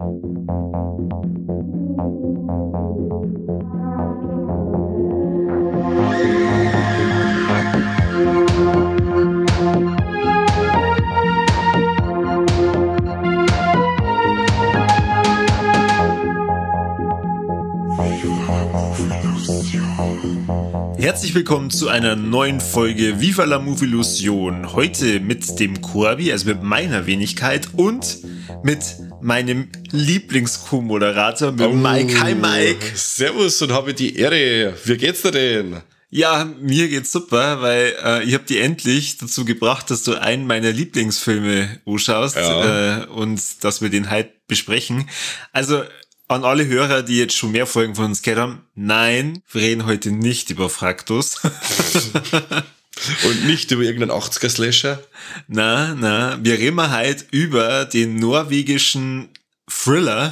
Herzlich willkommen zu einer neuen Folge Viva la Movilusion. Heute mit dem Corby, also mit meiner Wenigkeit und mit meinem Lieblings-Co-Moderator, mit Mike. Hi Mike. Servus und habe die Ehre. Wie geht's dir denn? Ja, mir geht's super, weil ich habe dich endlich dazu gebracht, dass du einen meiner Lieblingsfilme anschaust, ja. Und dass wir den halt besprechen. Also an alle Hörer, die jetzt schon mehr Folgen von uns gehört haben, nein, wir reden heute nicht über Fraktus. Und nicht über irgendeinen 80er-Slasher? Na, wir reden heute über den norwegischen Thriller.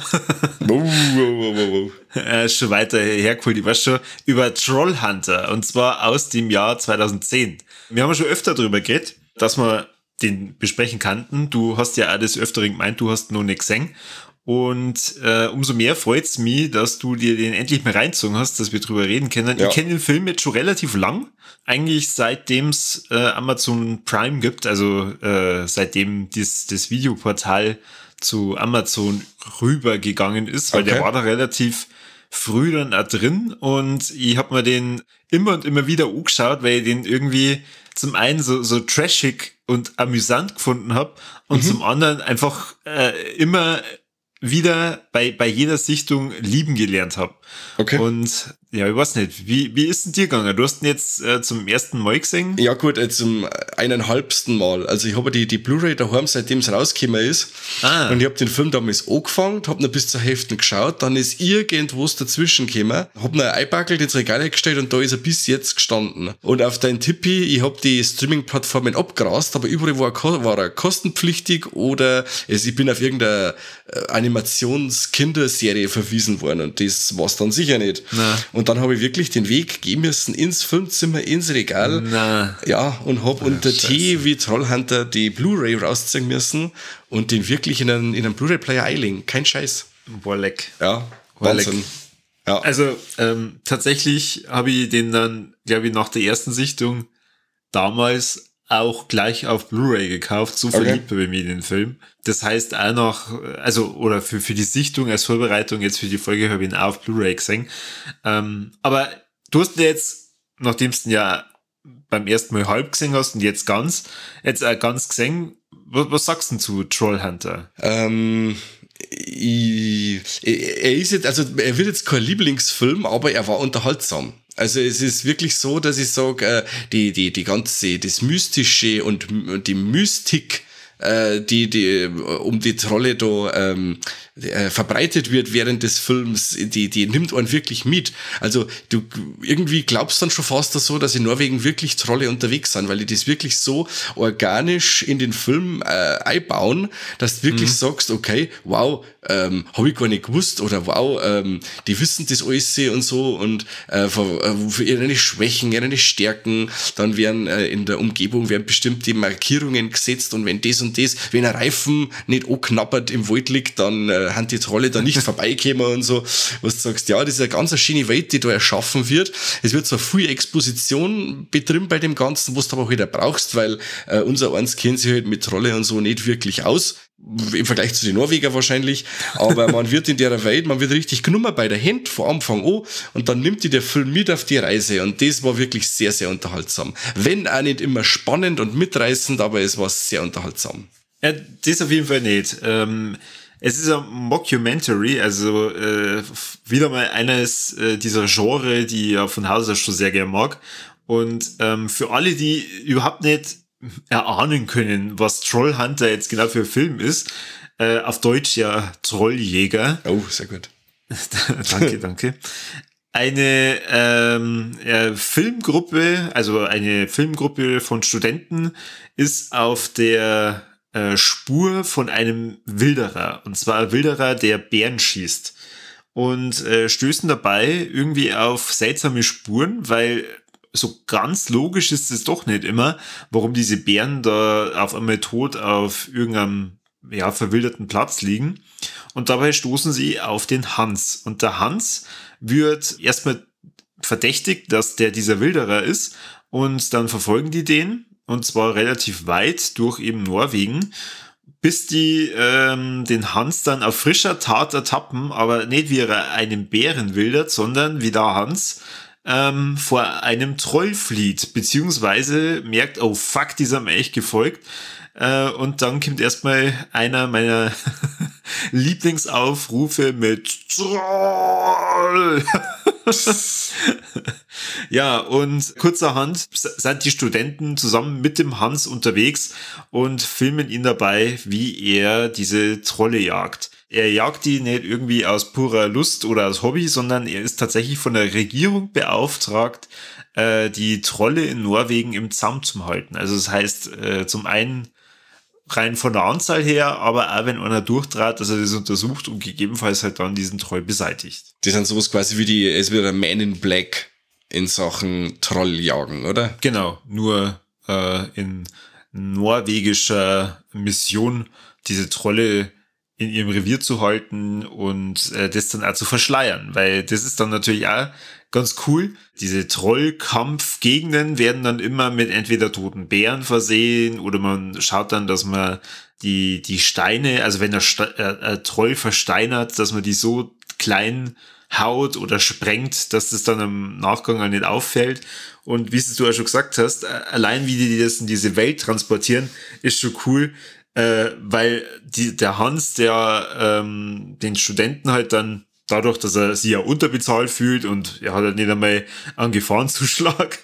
Schon weiter hergeholt, ich weiß schon, über Trollhunter, und zwar aus dem Jahr 2010. Wir haben schon öfter darüber geredet, dass wir den besprechen kannten. Du hast ja auch des Öfteren gemeint, du hast noch nicht gesehen. Und umso mehr freut's mich, dass du dir den endlich mal reinzogen hast, dass wir drüber reden können. Ja. Ich kenne den Film jetzt schon relativ lang. Eigentlich seitdem es Amazon Prime gibt, also seitdem das Videoportal zu Amazon rübergegangen ist, weil der war da relativ früh dann auch drin. Und ich habe mir den immer und immer wieder angeschaut, weil ich den irgendwie zum einen so trashig und amüsant gefunden habe und zum anderen einfach immer wieder bei jeder Sichtung lieben gelernt habe. Okay. Und ja, ich weiß nicht, wie ist denn dir gegangen? Du hast ihn jetzt zum ersten Mal gesehen? Ja gut, zum 1,5. Mal. Also ich habe die Blu-ray daheim, seitdem es rausgekommen ist. Ah. Und ich habe den Film damals angefangen, habe noch bis zur Hälfte geschaut, dann ist irgendwas dazwischen gekommen, habe noch ein Eibackelt ins Regal gestellt und da ist er bis jetzt gestanden. Und auf deinen Tippi, ich habe die Streaming-Plattformen abgrast, aber überall war er kostenpflichtig oder ich bin auf irgendeine Animationskinderserie verwiesen worden und das war's dann sicher nicht. Na. Und dann habe ich wirklich den Weg gehen müssen ins Filmzimmer, ins Regal. Na. Ja, und habe unter Tee wie Trollhunter die Blu-ray rausziehen müssen und den wirklich in einen Blu-ray-Player einlegen. Kein Scheiß. Boah, leck. Ja, Wahnsinn. Ja. Also tatsächlich habe ich den dann, glaube ich, nach der ersten Sichtung damals auch gleich auf Blu-ray gekauft, so verliebt bei mir in den Film. Das heißt auch noch, also, oder für die Sichtung als Vorbereitung jetzt für die Folge habe ich ihn auch auf Blu-ray gesehen. Aber du hast ihn jetzt, nachdem du ihn ja beim ersten Mal halb gesehen hast und jetzt ganz, jetzt auch ganz gesehen, was sagst du denn zu Trollhunter? Er ist jetzt, also er wird jetzt kein Lieblingsfilm, aber er war unterhaltsam. Also es ist wirklich so, dass ich sage, die ganze, das Mystische und die Mystik, die um die Trolle da verbreitet wird während des Films, die nimmt einen wirklich mit. Also du irgendwie glaubst dann schon fast so, dass in Norwegen wirklich Trolle unterwegs sind, weil die das wirklich so organisch in den Film einbauen, dass du wirklich sagst, okay, wow, habe ich gar nicht gewusst oder wow, die wissen das alles und so und für ihre Schwächen, ihre Stärken, dann werden in der Umgebung werden bestimmte Markierungen gesetzt und wenn das und das, wenn ein Reifen nicht anknappert im Wald liegt, dann haben die Trolle da nicht vorbeikommen und so, was du sagst, ja, das ist eine ganz schöne Welt, die da erschaffen wird. Es wird zwar viel Exposition betrieben bei dem Ganzen, was du aber auch wieder brauchst, weil unser eins kennt sich halt mit Trolle und so nicht wirklich aus, im Vergleich zu den Norweger wahrscheinlich, aber man wird in der Welt, man wird richtig genommen bei der Hand von Anfang an und dann nimmt die der Film mit auf die Reise und das war wirklich sehr, sehr unterhaltsam. Wenn auch nicht immer spannend und mitreißend, aber es war sehr unterhaltsam. Ja, das auf jeden Fall nicht. Es ist ein Mockumentary, also wieder mal eines dieser Genre, die ich ja von Haus aus schon sehr gern mag. Und für alle, die überhaupt nicht erahnen können, was Trollhunter jetzt genau für ein Film ist, auf Deutsch ja Trolljäger. Oh, sehr gut. Danke, danke. Eine Filmgruppe, also eine Filmgruppe von Studenten ist auf der Spur von einem Wilderer. Und zwar ein Wilderer, der Bären schießt. Und stößen dabei irgendwie auf seltsame Spuren, weil so ganz logisch ist es doch nicht immer, warum diese Bären da auf einmal tot auf irgendeinem ja, verwilderten Platz liegen. Und dabei stoßen sie auf den Hans. Und der Hans wird erstmal verdächtigt, dass der dieser Wilderer ist. Und dann verfolgen die den. Und zwar relativ weit durch eben Norwegen, bis die den Hans dann auf frischer Tat ertappen, aber nicht wie er einen Bären wildert, sondern wie der Hans vor einem Troll flieht, beziehungsweise merkt, oh fuck, die sind mir echt gefolgt. Und dann kommt erstmal einer meiner Lieblingsaufrufe mit Troll. Ja, und kurzerhand sind die Studenten zusammen mit dem Hans unterwegs und filmen ihn dabei, wie er diese Trolle jagt. Er jagt die nicht irgendwie aus purer Lust oder aus Hobby, sondern er ist tatsächlich von der Regierung beauftragt, die Trolle in Norwegen im Zaum zu halten. Also das heißt, zum einen rein von der Anzahl her, aber auch wenn einer durchtrat, dass er das untersucht und gegebenenfalls halt dann diesen Troll beseitigt. Die sind sowas quasi wie die, es wird ein Man in Black in Sachen Trolljagen, oder? Genau, nur in norwegischer Mission, diese Trolle in ihrem Revier zu halten und das dann auch zu verschleiern, weil das ist dann natürlich auch ganz cool. Diese Trollkampfgegenden werden dann immer mit entweder toten Bären versehen oder man schaut dann, dass man die Steine, also wenn der Troll versteinert, dass man die so klein haut oder sprengt, dass das dann im Nachgang auch nicht auffällt. Und wie du auch schon gesagt hast, allein wie die das in diese Welt transportieren, ist schon cool, weil der Hans, der den Studenten halt dann dadurch, dass er sich ja unterbezahlt fühlt und er hat halt nicht einmal einen Gefahrenzuschlag,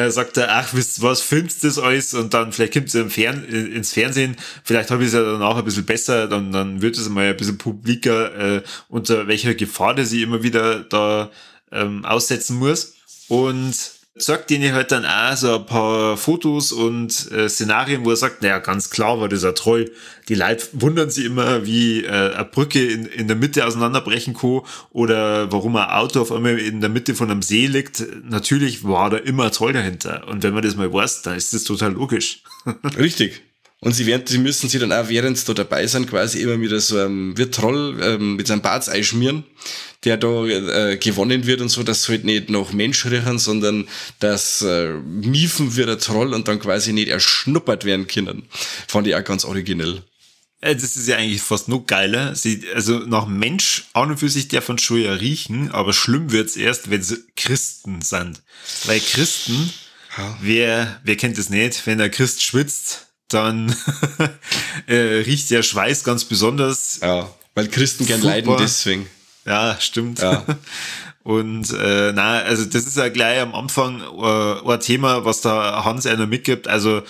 sagt er, ach, wisst ihr was, filmst das alles und dann vielleicht kommt es ins Fernsehen, vielleicht habe ich es ja danach ein bisschen besser, dann wird es mal ein bisschen publiker, unter welcher Gefahr der sie immer wieder da aussetzen muss. Und sagt denen halt dann auch so ein paar Fotos und Szenarien, wo er sagt, naja, ganz klar war das ein Troll. Die Leute wundern sich immer, wie eine Brücke in der Mitte auseinanderbrechen kann oder warum ein Auto auf einmal in der Mitte von einem See liegt. Natürlich war da immer ein Troll dahinter. Und wenn man das mal weiß, dann ist das total logisch. Richtig. Und sie müssen sie dann auch, während sie da dabei sind, quasi immer wieder so einem Troll mit seinem Bart einschmieren, der da gewonnen wird und so, dass sie halt nicht nach Mensch riechen, sondern dass miefen wird der Troll und dann quasi nicht erschnuppert werden können. Fand ich auch ganz originell. Das ist ja eigentlich fast noch geiler. Also nach Mensch an und für sich darf man schon ja riechen, aber schlimm wird's erst, wenn sie Christen sind. Weil Christen, wer kennt das nicht, wenn der Christ schwitzt, dann riecht der Schweiß ganz besonders. Ja, weil Christen gern leiden, deswegen. Ja, stimmt. Ja. Und also das ist ja gleich am Anfang ein Thema, was da Hans einer mitgibt. Also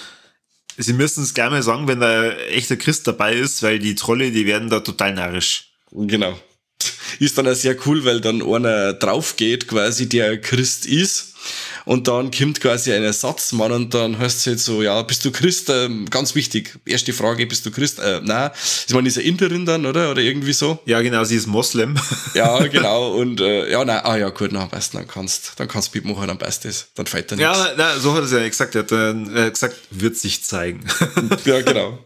sie müssen es gleich mal sagen, wenn da ein echter Christ dabei ist, weil die Trolle, die werden da total narrisch. Genau. Ist dann auch sehr cool, weil dann einer drauf geht, quasi, der Christ ist. Und dann kommt quasi ein Ersatzmann und dann heißt es halt so, ja, bist du Christ? Ganz wichtig. Erste Frage, bist du Christ? Nein. Ich meine, ist er Inderin dann, oder? Oder irgendwie so? Ja, genau, sie ist Moslem. Ja, genau. Und ja, nein, ah ja, gut, na, am besten, dann kannst du mitmachen, dann passt das. Dann fällt da nichts. Ja, na, so hat er es ja gesagt. Er hat dann gesagt, wird sich zeigen. Ja, genau.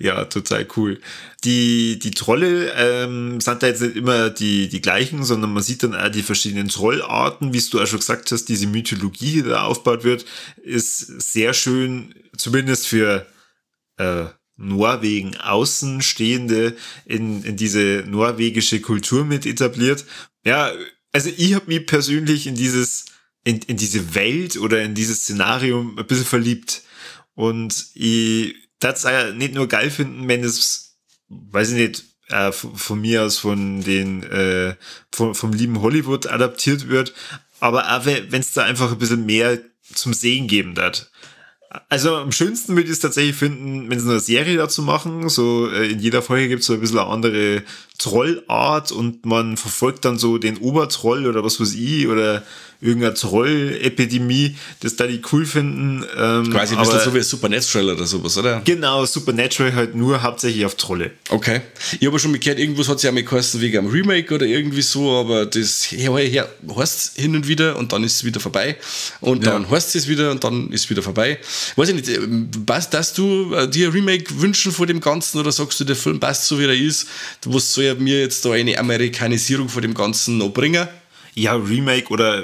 Ja, total cool. Die Trolle sind da jetzt nicht immer die gleichen, sondern man sieht dann auch die verschiedenen Trollarten, wie du auch schon gesagt hast, diese Mythologie, die da aufgebaut wird, ist sehr schön, zumindest für Norwegen Außenstehende in diese norwegische Kultur mit etabliert. Ja, also ich habe mich persönlich in diese Welt oder in dieses Szenario ein bisschen verliebt. Und ich das auch nicht nur geil finden, wenn es, weiß ich nicht, von mir aus von den vom lieben Hollywood adaptiert wird, aber auch wenn es da einfach ein bisschen mehr zum Sehen geben wird. Also am schönsten würde ich es tatsächlich finden, wenn sie eine Serie dazu machen, so in jeder Folge gibt es so ein bisschen eine andere Trollart und man verfolgt dann so den Obertroll oder was weiß ich oder irgendeine Troll-Epidemie, das da die cool finden. Quasi ein bisschen so wie Supernatural oder sowas, oder? Genau, Supernatural halt nur hauptsächlich auf Trolle. Okay. Ich habe schon mal gehört, irgendwas hat es ja mal geheißen wegen einem Remake oder irgendwie so, aber das heißt hin und wieder und dann ist es wieder vorbei und dann heißt es wieder und dann ist es wieder vorbei. Weiß ich nicht, passt, dass du dir ein Remake wünschen vor dem Ganzen oder sagst du, der Film passt so, wie er ist? Was soll er mir jetzt da eine Amerikanisierung vor dem Ganzen noch bringen? Ja, Remake oder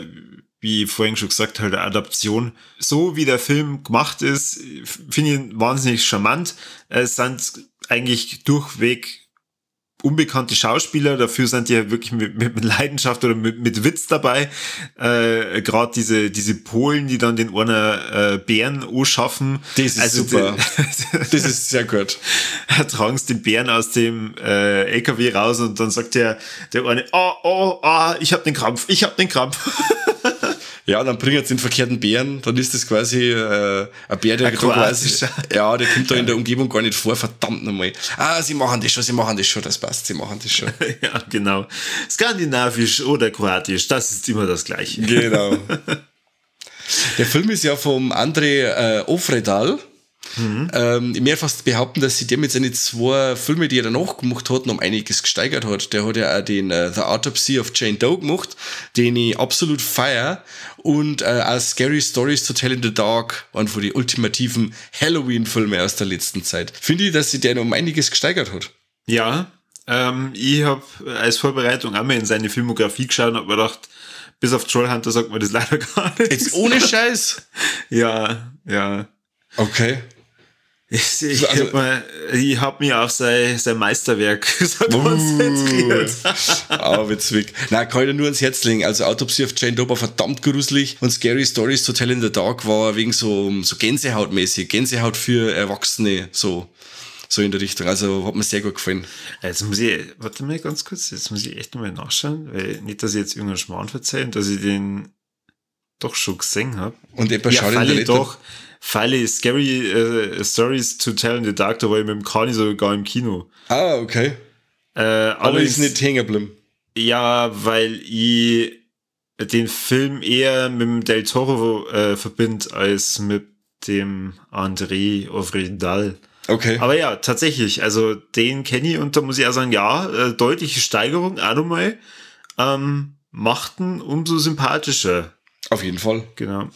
wie vorhin schon gesagt, halt eine Adaption. So wie der Film gemacht ist, finde ich ihn wahnsinnig charmant. Es sind eigentlich durchweg unbekannte Schauspieler, dafür sind die ja wirklich mit Leidenschaft oder mit Witz dabei. Gerade diese Polen, die dann den einer Bären anschaffen. Das ist also super. Das ist sehr gut. Da tragen sie den Bären aus dem LKW raus und dann sagt der eine, oh, ich hab den Krampf, ich hab den Krampf. Ja, dann bringen sie den verkehrten Bären, dann ist das quasi ein Bär, der quasi, ja, der kommt da in der Umgebung gar nicht vor, verdammt nochmal. Ah, sie machen das schon, das passt, sie machen das schon. Ja, genau. Skandinavisch oder kroatisch, das ist immer das Gleiche. Genau. Der Film ist ja vom André Øvredal. Mhm. Ich möchte fast behaupten, dass sich der mit seinen zwei Filmen, die er danach gemacht hat, noch um einiges gesteigert hat. Der hat ja auch den The Autopsy of Jane Doe gemacht, den ich absolut feier, und auch Scary Stories to Tell in the Dark, einen von den ultimativen Halloween-Filme aus der letzten Zeit. Finde ich, dass sich der noch um einiges gesteigert hat. Ja, ich habe als Vorbereitung einmal in seine Filmografie geschaut und hab mir gedacht, bis auf Trollhunter sagt man das leider gar nicht. Jetzt ohne Scheiß? Ja, ja. Okay. Ich hab mich auf sein Meisterwerk konzentriert. Ah, witzig. Nein, kann ich dir nur ans Herz legen. Also Autopsy of Jane Doe war verdammt gruselig und Scary Stories to Tell in the Dark war wegen so Gänsehautmäßig. Gänsehaut für Erwachsene, so in der Richtung. Also hat mir sehr gut gefallen. Jetzt muss ich, warte mal ganz kurz, jetzt muss ich echt nochmal nachschauen, weil nicht, dass ich jetzt irgendeinen Schmarrn verzeihe und dass ich den doch schon gesehen habe. Und etwa ja, schaut in der doch. Falle, Scary Stories to Tell in the Dark, da war ich mit dem Kani sogar im Kino. Ah, okay. Aber ist nicht hängen geblieben. Ja, weil ich den Film eher mit dem Del Toro verbinde, als mit dem André Øvredal. Okay. Aber ja, tatsächlich, also den kenne ich und da muss ich auch sagen, ja, deutliche Steigerung, auch nochmal, machten umso sympathischer. Auf jeden Fall. Genau.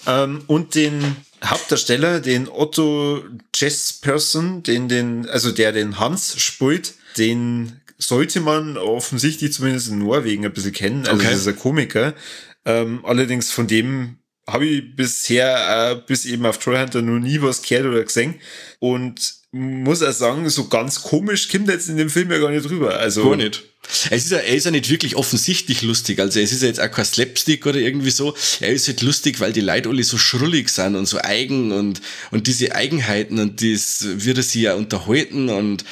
Und den Hauptdarsteller, den Otto Jespersen, also der den Hans spielt, den sollte man offensichtlich zumindest in Norwegen ein bisschen kennen. Also okay. Das ist ein Komiker. Allerdings von dem habe ich bisher, bis eben auf Trollhunter noch nie was gehört oder gesehen. Und muss auch sagen, so ganz komisch kommt jetzt in dem Film ja gar nicht rüber. Also gar nicht. Er ist ja nicht wirklich offensichtlich lustig. Also es ist ja jetzt auch kein Slapstick oder irgendwie so. Er ist halt lustig, weil die Leute alle so schrullig sind und so eigen und diese Eigenheiten und das wird er sich ja unterhalten und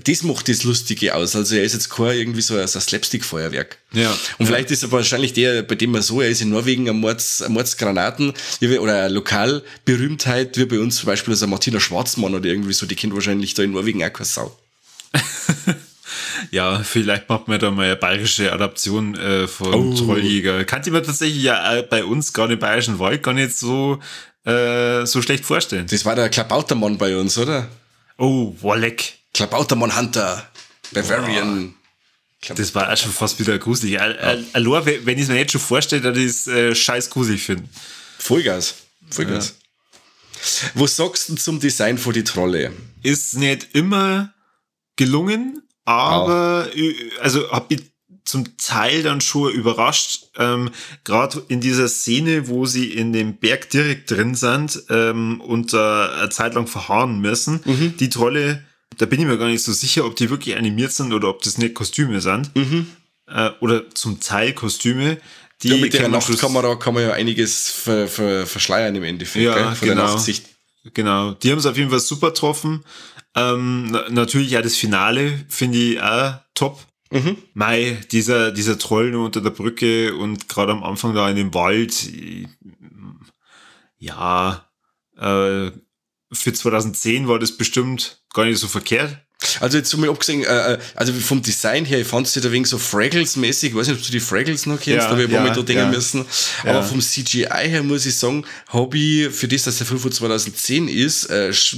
das macht das Lustige aus. Also er ist jetzt kein irgendwie so ein Slapstick-Feuerwerk. Ja. Und vielleicht ist er wahrscheinlich der, bei dem man so, er ist in Norwegen ein Mordsgranaten oder eine Lokalberühmtheit, wie bei uns zum Beispiel also Martina Schwarzmann oder irgendwie so, die kennt wahrscheinlich da in Norwegen auch keine Sau. Ja, vielleicht macht man da mal eine bayerische Adaption von Trolljäger. Kann ich mir tatsächlich ja bei uns gerade im Bayerischen Wald gar nicht so, so schlecht vorstellen. Das war der Klabautermann bei uns, oder? Oh, Wolleck. Klabautermann Hunter. Bavarian. Oh, das war auch schon fast wieder gruselig. Allein, wenn ich es mir jetzt schon vorstelle, dass ich es scheiß gruselig finde. Vollgas. Vollgas. Ja. Was sagst du zum Design von die Trolle? Ist nicht immer gelungen, aber also hab ich zum Teil dann schon überrascht, gerade in dieser Szene, wo sie in dem Berg direkt drin sind und da eine Zeit lang verharren müssen. Mhm. Die Trolle, da bin ich mir gar nicht so sicher, ob die wirklich animiert sind oder ob das nicht Kostüme sind. Mhm. Oder zum Teil Kostüme. Die ja, mit der Nachtkamera kann man ja einiges verschleiern im Endeffekt, ja, gell? Von genau. der Nachtsicht. Genau, die haben es auf jeden Fall super getroffen. Natürlich auch das Finale finde ich auch top. Mhm. Mei, dieser Troll nur unter der Brücke und gerade am Anfang da in dem Wald, ja, für 2010 war das bestimmt gar nicht so verkehrt. Also jetzt mal abgesehen, also vom Design her, ich fand es ein wenig so Fraggles-mäßig, ich weiß nicht, ob du die Fraggles noch kennst, da habe ich ein paar Mal da denken müssen. Aber vom CGI her muss ich sagen, habe ich für das, dass der Film von 2010 ist,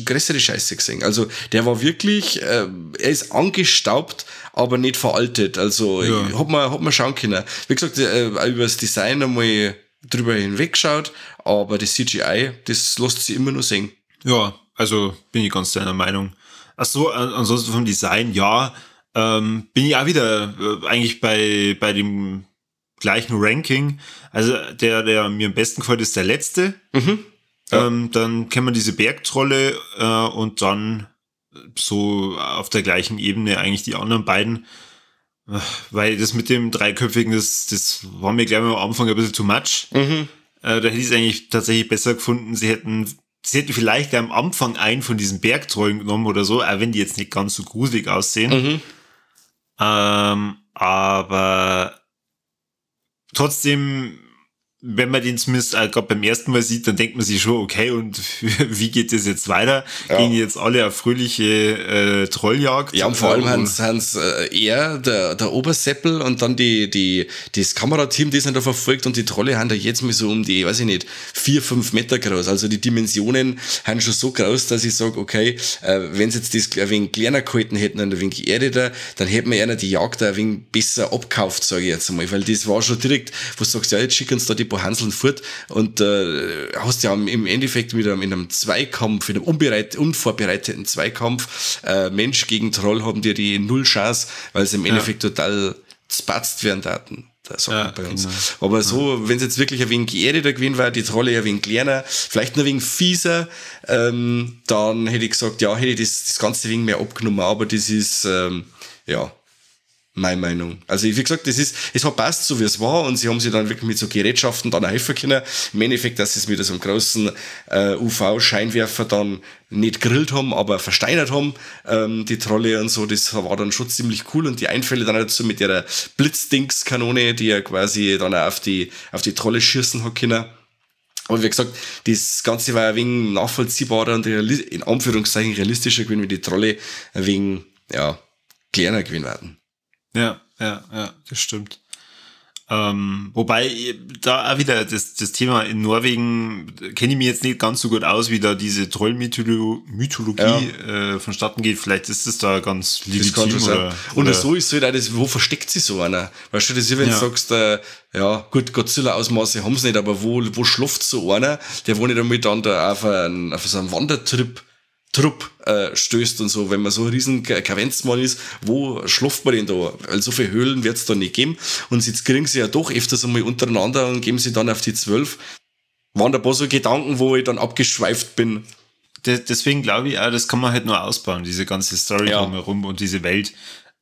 größere Scheiße gesehen. Also der war wirklich, er ist angestaubt, aber nicht veraltet. Also hat man schauen können. Wie gesagt, über das Design einmal drüber hinweggeschaut, aber das CGI, das lässt sich immer nur sehen. Ja, also bin ich ganz deiner Meinung. Ach so, ansonsten vom Design, ja, bin ich auch wieder eigentlich bei dem gleichen Ranking. Also der mir am besten gefällt, ist der letzte. Mhm. Ja. Dann kennen wir diese Bergtrolle und dann so auf der gleichen Ebene eigentlich die anderen beiden. Weil das mit dem Dreiköpfigen, das war mir gleich mal am Anfang ein bisschen too much. Mhm. Da hätte ich es eigentlich tatsächlich besser gefunden, sie hätten vielleicht am Anfang einen von diesen Bergtrollen genommen oder so, auch wenn die jetzt nicht ganz so gruselig aussehen. Mhm. Aber trotzdem, wenn man den zumindest gerade beim ersten Mal sieht, dann denkt man sich schon, okay, und wie geht das jetzt weiter? Ja. Gehen jetzt alle auf fröhliche Trolljagd? Ja, und vor allem haben's er, der Oberseppel und dann das Kamerateam, das ihn da verfolgt, und die Trolle haben da jetzt mal so um die, weiß ich nicht, 4-5 Meter groß. Also die Dimensionen haben schon so groß, dass ich sage, okay, wenn sie jetzt das ein wenig kleiner gehalten hätten und ein wenig geerdeter, dann hätten wir einer die Jagd ein wenig besser abgekauft, sage ich jetzt einmal. Weil das war schon direkt, wo du sagst, ja, jetzt schicken uns da die paar Hanseln fort und hast ja im Endeffekt wieder in einem Zweikampf, in einem unvorbereiteten Zweikampf, Mensch gegen Troll, haben dir die null Chance, weil sie im Endeffekt total spatzt werden daten. Das sagt man bei uns. Genau. Aber so, wenn es jetzt wirklich ein wenig geerdeter gewesen war, die Trolle ein wenig kleiner, vielleicht nur ein wenig fieser, dann hätte ich gesagt, ja, hätte ich das ganze wenig mehr abgenommen, aber das ist, ja, meine Meinung. Also wie gesagt, es hat passt, so wie es war, und sie haben sich dann wirklich mit so Gerätschaften dann helfen können. Im Endeffekt, dass sie es mit so einem großen UV-Scheinwerfer dann nicht grillt haben, aber versteinert haben, die Trolle und so, das war dann schon ziemlich cool, und die Einfälle dann dazu mit ihrer Blitzdingskanone, die ja quasi dann auch auf die Trolle schießen hat können. Aber wie gesagt, das Ganze war ein wenig nachvollziehbarer und in Anführungszeichen realistischer gewesen, wie die Trolle ein wenig, ja, kleiner gewesen werden. Ja, das stimmt. Wobei, da auch wieder das Thema in Norwegen, kenne ich mich jetzt nicht ganz so gut aus, wie da diese Trollmythologie vonstatten geht. Vielleicht ist das da ganz legitim. Das kann schon und so ist es halt auch das, wo versteckt sich so einer? Weißt du, das ist, wenn du sagst, ja, gut, Godzilla-Ausmaße haben sie nicht, aber wo schläft so einer, der wo nicht einmal dann da auf so einen Wandertrip Trupp stößt und so, wenn man so ein riesen Kavenzmann ist, wo schläft man denn da? Weil so viele Höhlen wird es da nicht geben. Und jetzt kriegen sie ja doch öfters einmal untereinander und geben sie dann auf die 12. Waren da ein paar so Gedanken, wo ich dann abgeschweift bin. Deswegen glaube ich auch, das kann man halt nur ausbauen, diese ganze Story drumherum und diese Welt.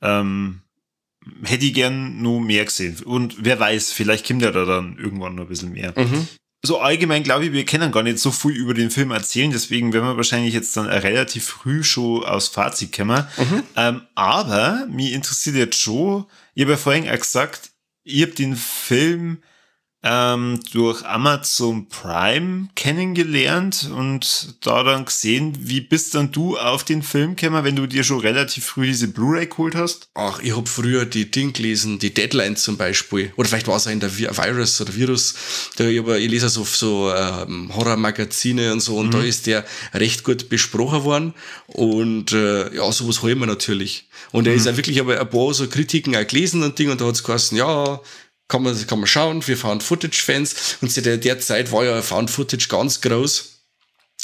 Hätte ich gern nur mehr gesehen. Und wer weiß, vielleicht kommt ja da dann irgendwann noch ein bisschen mehr. Mhm. So allgemein glaube ich, wir können gar nicht so viel über den Film erzählen, deswegen werden wir wahrscheinlich jetzt dann relativ früh schon aufs Fazit kommen. Mhm. Aber mich interessiert jetzt schon, ich habe ja vorhin auch gesagt, ich habe den Film durch Amazon Prime kennengelernt und da dann gesehen, wie bist dann du auf den Film gekommen, wenn du dir schon relativ früh diese Blu-ray geholt hast? Ach, ich hab früher die Ding gelesen, die Deadline zum Beispiel. Oder vielleicht war es auch in der Virus oder Virus. Da ich lese so Horror-Magazine und so, und da ist der recht gut besprochen worden. Und ja, sowas hol ich mir natürlich. Und er ist auch wirklich, aber ein paar so Kritiken auch gelesen und Ding, und da hat's geheißen, ja, kann man schauen, für Found-Footage-Fans. Und zu der Zeit war ja Found-Footage ganz groß.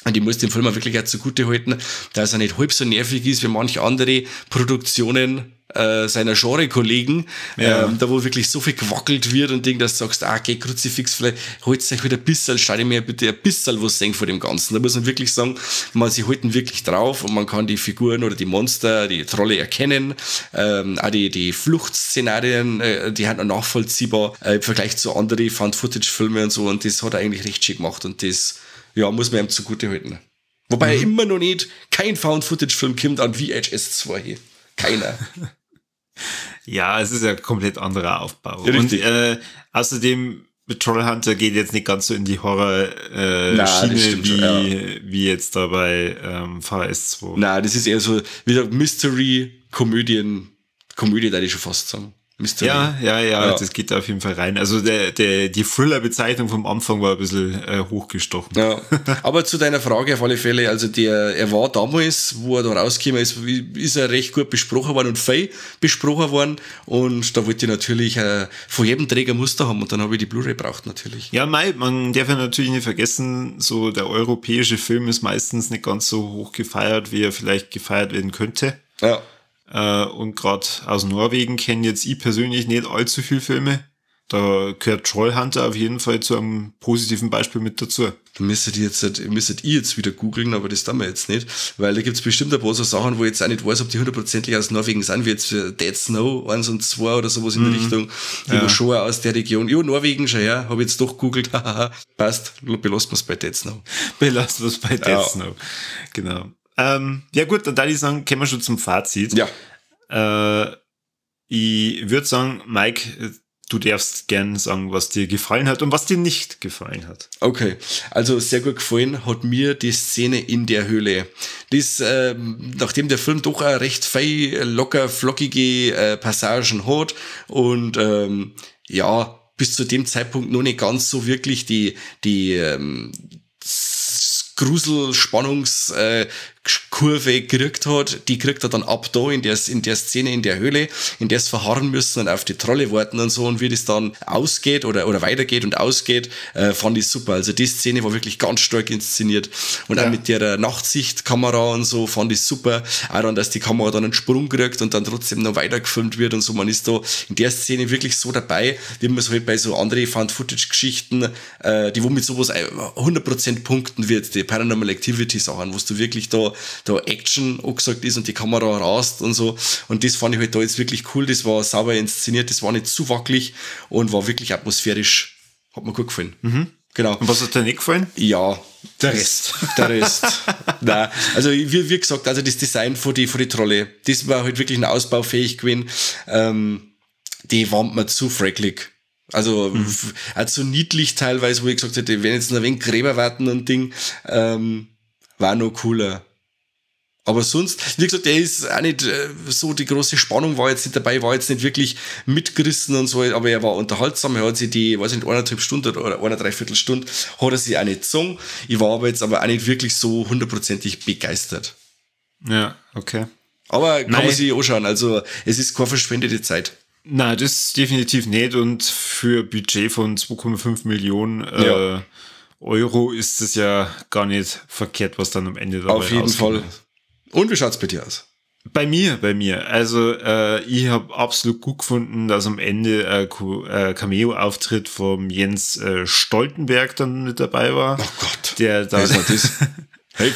Und ich muss dem Film auch wirklich auch zugute halten, dass er nicht halb so nervig ist wie manche andere Produktionen seiner Genre-Kollegen, da wo wirklich so viel gewackelt wird und Ding, dass du sagst, ah, geh Kruzifix, vielleicht holt euch wieder ein bisschen, schau mir bitte ein bisschen was sehen vor dem Ganzen. Da muss man wirklich sagen, sie halten wirklich drauf und man kann die Figuren oder die Monster, die Trolle erkennen, auch die Fluchtszenarien, die sind auch nachvollziehbar im Vergleich zu anderen Found-Footage-Filmen und so, und das hat er eigentlich recht schick gemacht und das, ja, muss man ihm zugute halten. Wobei immer noch nicht kein Found-Footage-Film kommt an VHS 2 hier. Keiner. Ja, es ist ja komplett anderer Aufbau. Ja, und außerdem Trollhunter geht jetzt nicht ganz so in die Horror-Schiene wie jetzt da bei VHS 2. Nein, das ist eher so wieder Mystery, Komödien, Komödie, da ich schon fast sagen. Mystery. Ja, das geht da auf jeden Fall rein. Also die Thriller-Bezeichnung vom Anfang war ein bisschen hochgestochen. Ja, aber zu deiner Frage auf alle Fälle, also er war damals, wo er da rausgekommen ist, ist er recht gut besprochen worden und viel besprochen worden und da wollte ich natürlich von jedem Träger Muster haben und dann habe ich die Blu-ray braucht natürlich. Ja, mei, man darf ja natürlich nicht vergessen, so der europäische Film ist meistens nicht ganz so hoch gefeiert, wie er vielleicht gefeiert werden könnte. Ja. Und gerade aus Norwegen kenne jetzt ich persönlich nicht allzu viele Filme. Da gehört Trollhunter auf jeden Fall zu einem positiven Beispiel mit dazu. Da müsstet ihr jetzt wieder googeln, aber das tun wir jetzt nicht, weil da gibt's bestimmt ein paar so Sachen, wo ich jetzt auch nicht weiß, ob die hundertprozentig aus Norwegen sind, wie jetzt Dead Snow 1 und 2 oder sowas in die Richtung, die wo schon aus der Region, jo, Norwegen schon her, habe ich jetzt doch googelt, passt, belassen wir's bei Dead Snow. Belassen wir's bei Dead Snow, genau. Ja gut, dann würde ich sagen, kommen wir schon zum Fazit. Ja. Ich würde sagen, Mike, du darfst gern sagen, was dir gefallen hat und was dir nicht gefallen hat. Okay, also sehr gut gefallen hat mir die Szene in der Höhle. Das, nachdem der Film doch auch recht fein, locker, flockige Passagen hat und ja, bis zu dem Zeitpunkt noch nicht ganz so wirklich die Grusel-Spannungs-Kurve gekriegt hat, die kriegt er dann ab da in der Szene in der Höhle, in der es verharren müssen und auf die Trolle warten und so und wie das dann ausgeht oder weitergeht und ausgeht, fand ich super. Also die Szene war wirklich ganz stark inszeniert und auch mit der Nachtsichtkamera und so fand ich super. Auch dann, dass die Kamera dann einen Sprung kriegt und dann trotzdem noch weiter gefilmt wird und so. Man ist da in der Szene wirklich so dabei, wie man es halt bei so anderen Found-Footage-Geschichten, die wo mit sowas 100% punkten wird, die Paranormal Activity Sachen, wo du wirklich da Action angesagt ist und die Kamera rast und so. Und das fand ich halt da jetzt wirklich cool. Das war sauber inszeniert, das war nicht zu wackelig und war wirklich atmosphärisch. Hat mir gut gefallen. Mhm. Genau. Und was hat dir nicht gefallen? Ja. Der Rest. Der Rest. Nein. Also, wie gesagt, also das Design von die Trolle, das war halt wirklich ein ausbaufähig gewesen. Die waren mir zu frecklig. Also, auch zu niedlich teilweise, wo ich gesagt hätte, wenn jetzt noch ein wenig Gräber warten und Ding, war noch cooler. Aber sonst, wie gesagt, der ist auch nicht so, die große Spannung war jetzt nicht dabei, war jetzt nicht wirklich mitgerissen und so, aber er war unterhaltsam, er hat sich die, weiß nicht, 1,5 Stunden oder 1,75 Stunde, hat er sich auch nicht gezogen. Ich war aber jetzt auch nicht wirklich so hundertprozentig begeistert. Ja, okay. Aber kann man sich anschauen, also es ist keine verschwendete Zeit. Nein, das definitiv nicht und für Budget von 2,5 Millionen Euro ist es ja gar nicht verkehrt, was dann am Ende dabei Auf jeden Fall. Und wie schaut's bei dir aus? Bei mir. Also ich habe absolut gut gefunden, dass am Ende Cameo-Auftritt vom Jens Stoltenberg dann mit dabei war. Oh Gott. Der da, wer ist das? Hey.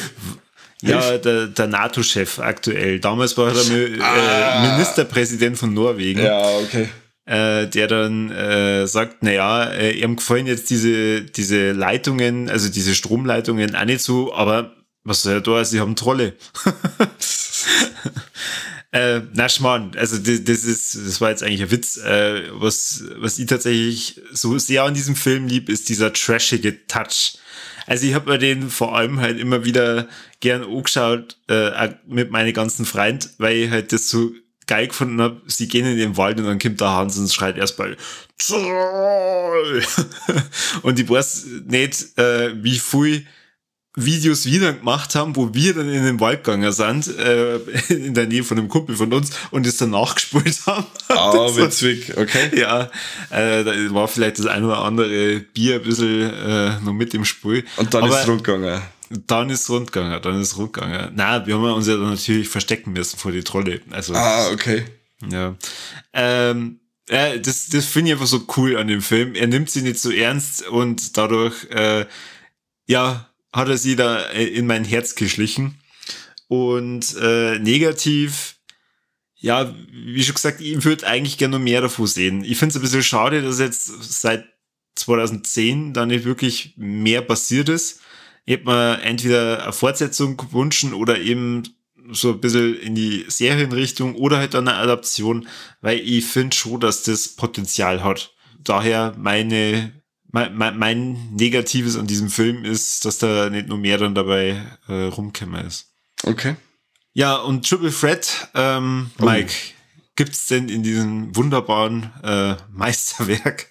Ja, der NATO-Chef aktuell. Damals war er der Ministerpräsident von Norwegen. Ja, okay. Der dann sagt, naja, ihm gefallen jetzt diese Leitungen, also diese Stromleitungen auch nicht so, aber was soll er da? Sie haben Trolle. Na Schmarrn, also das war jetzt eigentlich ein Witz. Was ich tatsächlich so sehr an diesem Film lieb, ist dieser trashige Touch. Also ich habe mir den vor allem halt immer wieder gern angeschaut, mit meinen ganzen Freunden, weil ich halt das so geil gefunden habe. Sie gehen in den Wald und dann kommt der Hans und schreit erstmal Troll! Und ich weiß nicht, wie viel Videos wieder gemacht haben, wo wir dann in den Wald gegangen sind, in der Nähe von einem Kumpel von uns und es dann nachgespult haben. Ah, witzig, okay. Ja, da war vielleicht das ein oder andere Bier ein bisschen noch mit im Spiel. Und dann ist es rundgegangen. Dann ist es rundgegangen. Nein, wir haben uns ja dann natürlich verstecken müssen vor die Trolle. Also, okay. Ja. Das finde ich einfach so cool an dem Film. Er nimmt sie nicht so ernst und dadurch, hat er sie da in mein Herz geschlichen. Und negativ, ja, wie schon gesagt, ich würde eigentlich gerne noch mehr davon sehen. Ich finde es ein bisschen schade, dass jetzt seit 2010 da nicht wirklich mehr passiert ist. Ich hätte mir entweder eine Fortsetzung gewünscht oder eben so ein bisschen in die Serienrichtung oder halt dann eine Adaption, weil ich finde schon, dass das Potenzial hat. Daher meine Mein Negatives an diesem Film ist, dass da nicht nur mehr dann dabei rumgekommen ist. Okay. Ja, und Triple Threat, Mike, gibt's denn in diesem wunderbaren Meisterwerk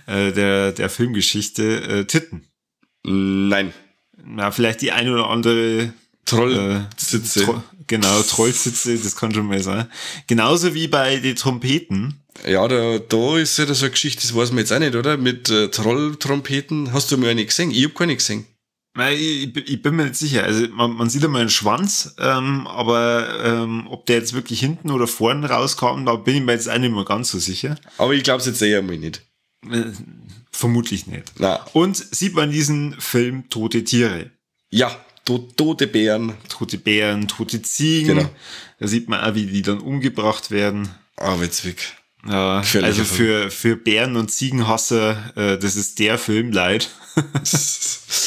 der Filmgeschichte Titten? Nein. Na, vielleicht die eine oder andere Trollsitze. Genau, Trollsitze, das kann schon mal sein. Genauso wie bei den Trompeten. Ja, da ist ja so eine Geschichte, das weiß man jetzt auch nicht, oder? Mit Trolltrompeten. Hast du mal eine gesehen? Ich hab keine gesehen. Nein, ich bin mir nicht sicher. Also man sieht immer einen Schwanz, aber ob der jetzt wirklich hinten oder vorne rauskam, da bin ich mir jetzt auch nicht mehr ganz so sicher. Aber ich glaub's jetzt eher mal nicht. Vermutlich nicht. Na. Und sieht man in diesem Film tote Tiere? Ja, tote Bären. Tote Bären, tote Ziegen. Genau. Da sieht man auch, wie die dann umgebracht werden. Ah, witzig. Ja, also für Bären- und Ziegenhasser, das ist der Film, leid.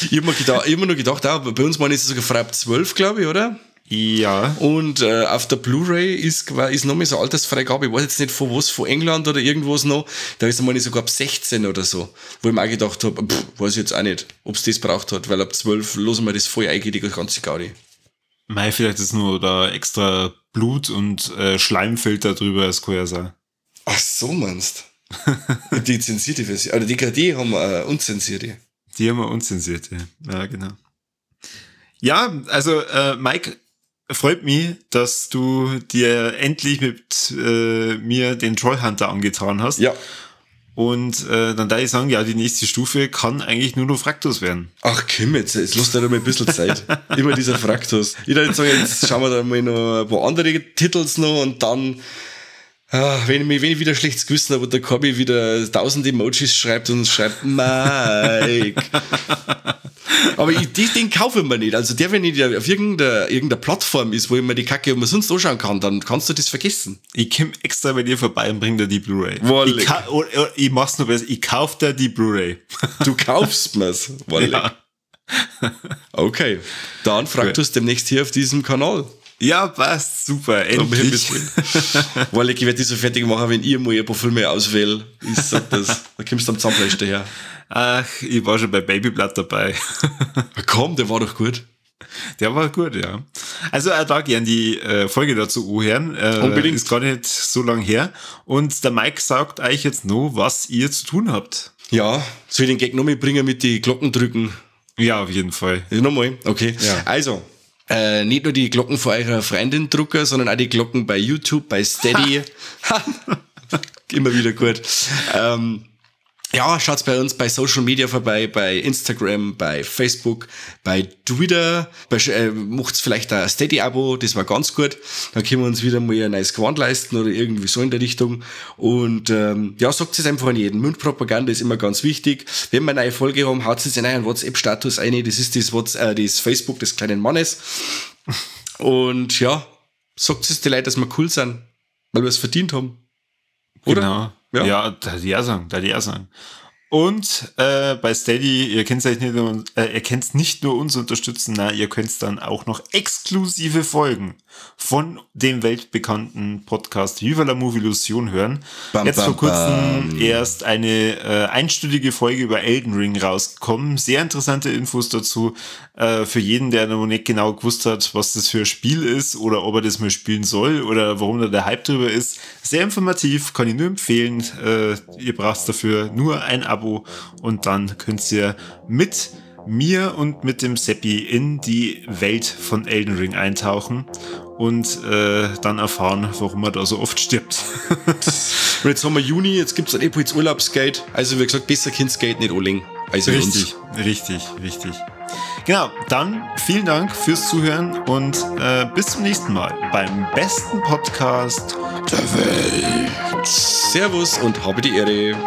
Ich hab mir nur gedacht, bei uns ist es sogar frei ab 12, glaube ich, oder? Ja. Und auf der Blu-ray ist noch mal so Altersfreigabe, ich weiß jetzt nicht von was, von England oder irgendwas noch, da ist mal sogar ab 16 oder so, wo ich mir auch gedacht habe, weiß ich jetzt auch nicht, ob es das braucht hat, weil ab 12 losen wir das voll ein, die ganze Gaudi. Mei, vielleicht ist nur da extra Blut und Schleimfilter drüber, das kann ja sein. Ach so, meinst du? Die zensierte Version. Oder die haben wir unzensierte. Die haben wir unzensierte, ja, genau. Ja, also Mike, freut mich, dass du dir endlich mit mir den Trollhunter angetan hast. Ja. Und dann darf ich sagen, ja, die nächste Stufe kann eigentlich nur noch Fraktus werden. Ach komm jetzt, jetzt lass dir doch mal ein bisschen Zeit. Immer dieser Fraktus. Ich würde sagen, jetzt schauen wir da mal noch ein paar andere Titels noch und dann, wenn ich wieder schlechtes Gewissen habe und der Corby wieder 1000 Emojis schreibt und schreibt Mike. Aber den kaufe ich mir nicht. Also der, wenn ich auf irgendeiner Plattform ist, wo ich mir die Kacke umsonst anschauen kann, dann kannst du das vergessen. Ich komm extra bei dir vorbei und bring dir die Blu-ray. Ich mach's nur besser. Ich kauf dir die Blu-ray. Du kaufst mir's. Ja. Okay. Dann fragst du es demnächst hier auf diesem Kanal. Ja, passt. Super. Endlich. Weil ich werde dich so fertig machen, wenn ich mal ein paar Filme auswähle. Ich sag das. Da kommst du am Zahnfleisch daher. Ach, ich war schon bei Babyblatt dabei. Komm, der war doch gut. Der war gut, ja. Also auch da gern die Folge dazu anhören. Unbedingt. Ist gar nicht so lang her. Und der Mike sagt euch jetzt noch, was ihr zu tun habt. Ja, soll ich den Gag nochmal bringen mit die Glocken drücken? Ja, auf jeden Fall. Nochmal, okay. Ja. Also, nicht nur die Glocken von eurer Freundin drucken, sondern auch die Glocken bei YouTube, bei Steady. Immer wieder gut. Ja, schaut's bei uns bei Social Media vorbei, bei Instagram, bei Facebook, bei Twitter. Macht's vielleicht ein Steady-Abo, das war ganz gut. Dann können wir uns wieder mal ein neues Gewand leisten oder irgendwie so in der Richtung. Und ja, sagt es einfach an jeden. Mundpropaganda ist immer ganz wichtig. Wenn wir eine neue Folge haben, haut es in euren WhatsApp-Status rein. Das ist das Facebook des kleinen Mannes. Und ja, sagt es den Leuten, dass wir cool sind, weil wir es verdient haben. Oder? Genau. Ja, ja, da die auch sagen. Und bei Steady, ihr könnt euch nicht nur, ihr könnt nicht nur uns unterstützen, nein, ihr könnt dann auch noch exklusive Folgen von dem weltbekannten Podcast Viva la Movilusion hören. Bam, Jetzt bam, vor kurzem bam. Erst eine einstündige Folge über Elden Ring rausgekommen. Sehr interessante Infos dazu. Für jeden, der noch nicht genau gewusst hat, was das für ein Spiel ist oder ob er das mal spielen soll oder warum da der Hype drüber ist. Sehr informativ, kann ich nur empfehlen. Ihr braucht dafür nur ein Abo und dann könnt ihr mit mir und mit dem Seppi in die Welt von Elden Ring eintauchen und dann erfahren, warum er da so oft stirbt. Und jetzt haben wir Juni, jetzt gibt es ein Epochs Urlaubsgeld. Also wie gesagt, besser Kindsgeld nicht anlegen. Also richtig, uns. Richtig. Genau, dann vielen Dank fürs Zuhören und bis zum nächsten Mal beim besten Podcast der Welt. Servus und habe die Ehre.